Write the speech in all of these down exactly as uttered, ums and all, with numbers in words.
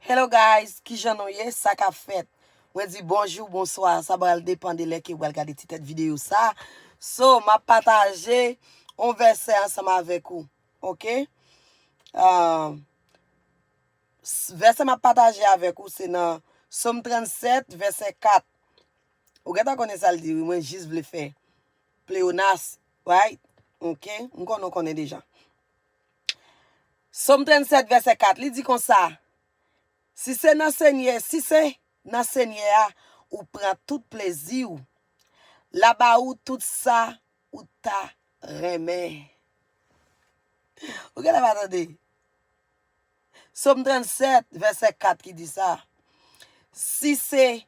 Hello guys, kijan nou ye? Sa k ap fèt? Mwen di bonjou, bonswa, sa pral depann de lè ke w pral gade ti tèt videyo sa. So, m ap pataje yon vèsè ansanm avèk ou, oke? Ah, s- vèsè m ap pataje avèk ou se nan Sòm trannsèt, vèsè kat. Ou gentan konnen sa l di, wi, mwen jis vle fè pleyonas, right? Oke, m konnen w konnen deja. Sòm trannsèt, vèsè kat, li di konsa, si se nan Senyè, si se nan Senyè a ou pran tout plezi w, l a ba ou tout sa ou ta renmen. Ou gentan pa tande? Sòm trannsèt, vèsè kat ki di sa, si se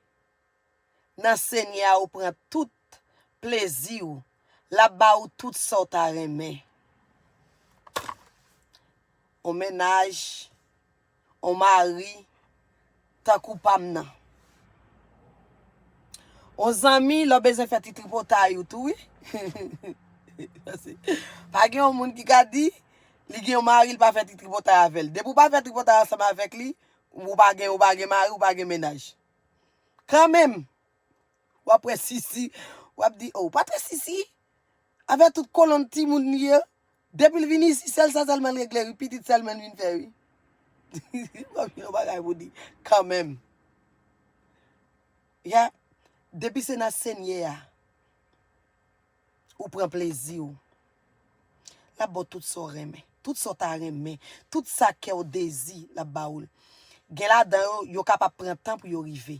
nan Senyè a ou pran tout plezi w, l ap ba ou tout sa w ta renmen. On mennaj, on mari, tankou pa m nan. On zanmi, lè w bezwen fè ti tripotay ou tou, wi. Pa gen yon moun ki ka di, li gen yon mari, li pa fè ti tripotay avè l. Depi w pa fè tripotay ansanm avèk li, ou pa gen, ou pa gen mari, ou pa gen mennaj. Kanmenm, w ap wè Sisi, w ap di, oh, pa trè Sisi, avè tout kolonn timoun li ye, depi l vin isi, sèl sa sèlman l regle, wi, pitit sèlman l vin fè, wi. Mwen gen yon bagay pou di, kanmenm. Ya, depi se nan Senyè a, ou pran plezi w. L ap ba w tout sa w renmen, tout sa w ta renmen, tout sa kè w dezi, l ap ba ou l. Gen ladan yo, yo kapab pran tan pou yo rive.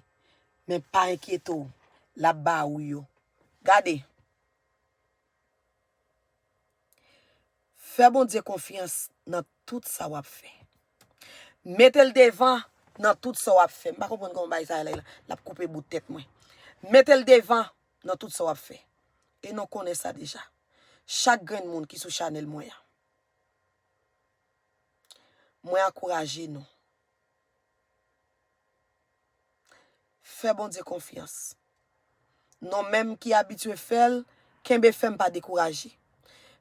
Men pa enkyete w, l ap ba ou yo. Gade. Fè Bondye konfyans nan tout sa w ap fè. Mete l devan nan tout sa w ap fè. M pa konprann kòman bagay sa a la, l ap koupe bout tèt mwen. Mete l devan nan tout sa w ap fè. E nou konnen sa deja. Chak grenn moun ki sou chanèl mwen an, mwen ankouraje nou. Fè Bondye konfyans. Nou menm ki abitye fè l, kenbe fèm, pa dekouraje.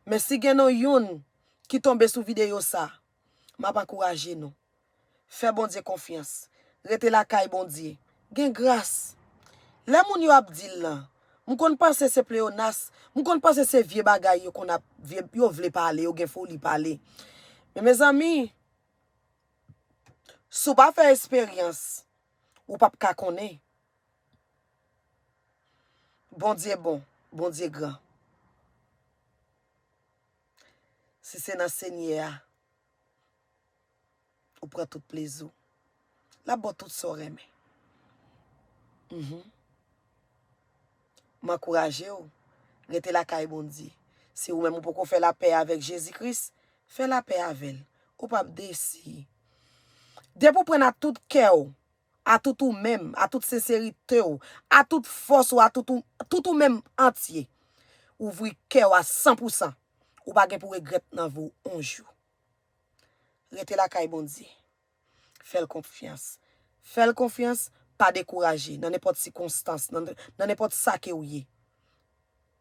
Men si gen nou youn ki tonbe sou videyo sa, m ap ankouraje nou. Fè Bondye konfyans. Rete lakay Bondye. Gen gras. Lè moun yo ap di l lan, m konn panse se pleyonas, m konn panse se vye bagay yo konn ap, vye, yo vle pale, yo gen foli pale. Men mezanmi, si w pa fè esperyans, ou p ap ka konnen. Bondye bon, Bondye gran. Si se nan Senyè a, ou pran tout plezi w. L ap ba w tout sa w renmen. Mhm. M ankouraje w, rete lakay Bondye. Si ou menm ou poko fè lapè avèk Jezi Kris, fè lapè avè l. Ou p ap desi. Depi w pran a tout kè w, a tout ou menm, a tout senserite w, a tout fòs ou, a tout ou, tout ou menm antye, ouvri kè w a san pou san, ou pa gen pou regrèt nan vi w yon jou. Rete lakay Bondye. Fè l konfyans. Fè l konfyans, pa dekouraje nan nenpòt sikonstans, nan, nan nenpòt sa ke w ye.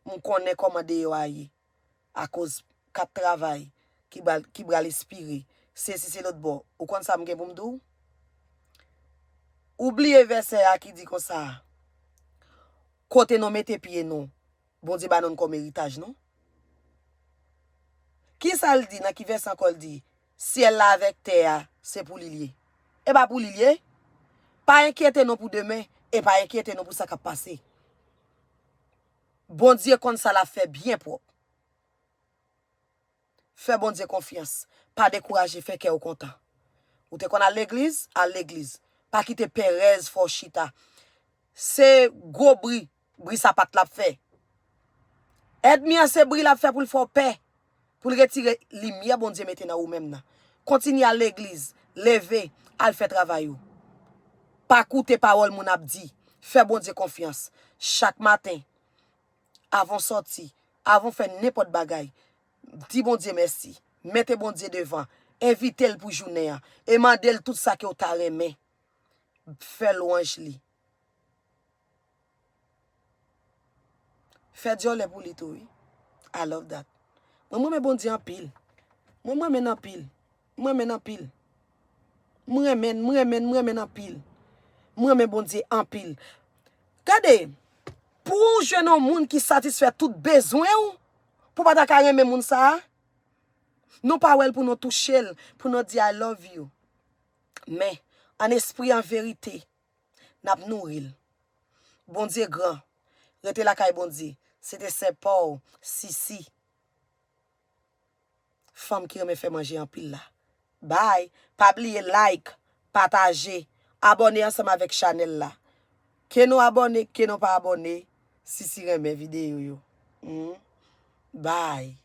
M konnen kòman deyò a ye. Akoz kat travay ki bral, ki bral espire. Sesi se lòt bò. Ou konn sa m gen pou m di w? Ou bliye vèsè a ki di konsa, kote nou mete pye nou, Bondye ba nou l kòm eritaj nou. Kisa l di, nan ki vèsè ankò l di, syèl la avèk tè a, se pou li l ye? E pa pou li l ye? Pa enkyete nou pou demen, e pa enkyete nou pou sa k ap pase. Bondye konn sa l ap fè byen pwòp. Fè Bondye konfyans. Pa dekouraje, fè kè w kontan. Ou te konn al legliz? Al legliz. Pa kite perèz fè w chita. Se gwo bri, bri sapat l ap fè. Ènmi an se bri l ap fè pou l fè w pè, pou l retire limyè Bondye mete nan ou menm nan. Kontinye al legliz, leve, al fè travay ou. Pa koute pawòl moun ap di. Fè Bondye konfyans. Chak maten, avan w sòti, avan w fè nenpòt bagay, di Bondye mèsi. Mete Bondye devan. Envite l pou jounen an. E mande l tout sa ke w ta renmen. Fè lwanj li. Fè dyòlè pou li tou, wi. I love that. Mwen, m renmen Bondye anpil. Mwen, m renmen l anpil. M renmen l anpil. M renmen, m renmen, m renmen anpil. M renmen Bondye anpil. Gade, pou w jwenn yon moun ki satisfè tout bezwen w, pou w pa ta ka renmen moun sa a, nou pa wè l pou nou touche l, pou nou di I love you. Men, an espri, an verite, n ap nouri l. Bondye gran. Rete lakay Bondye. Se te sè pa w, Sisi. Fanm ki renmen fè manje anpil la. Bye. Pa bliye like, pataje, abòne ansanm avèk chanèl la. Ke nou abòne, ke nou pa abòne, Sisi renmen videyo yo. Hmm. Bye.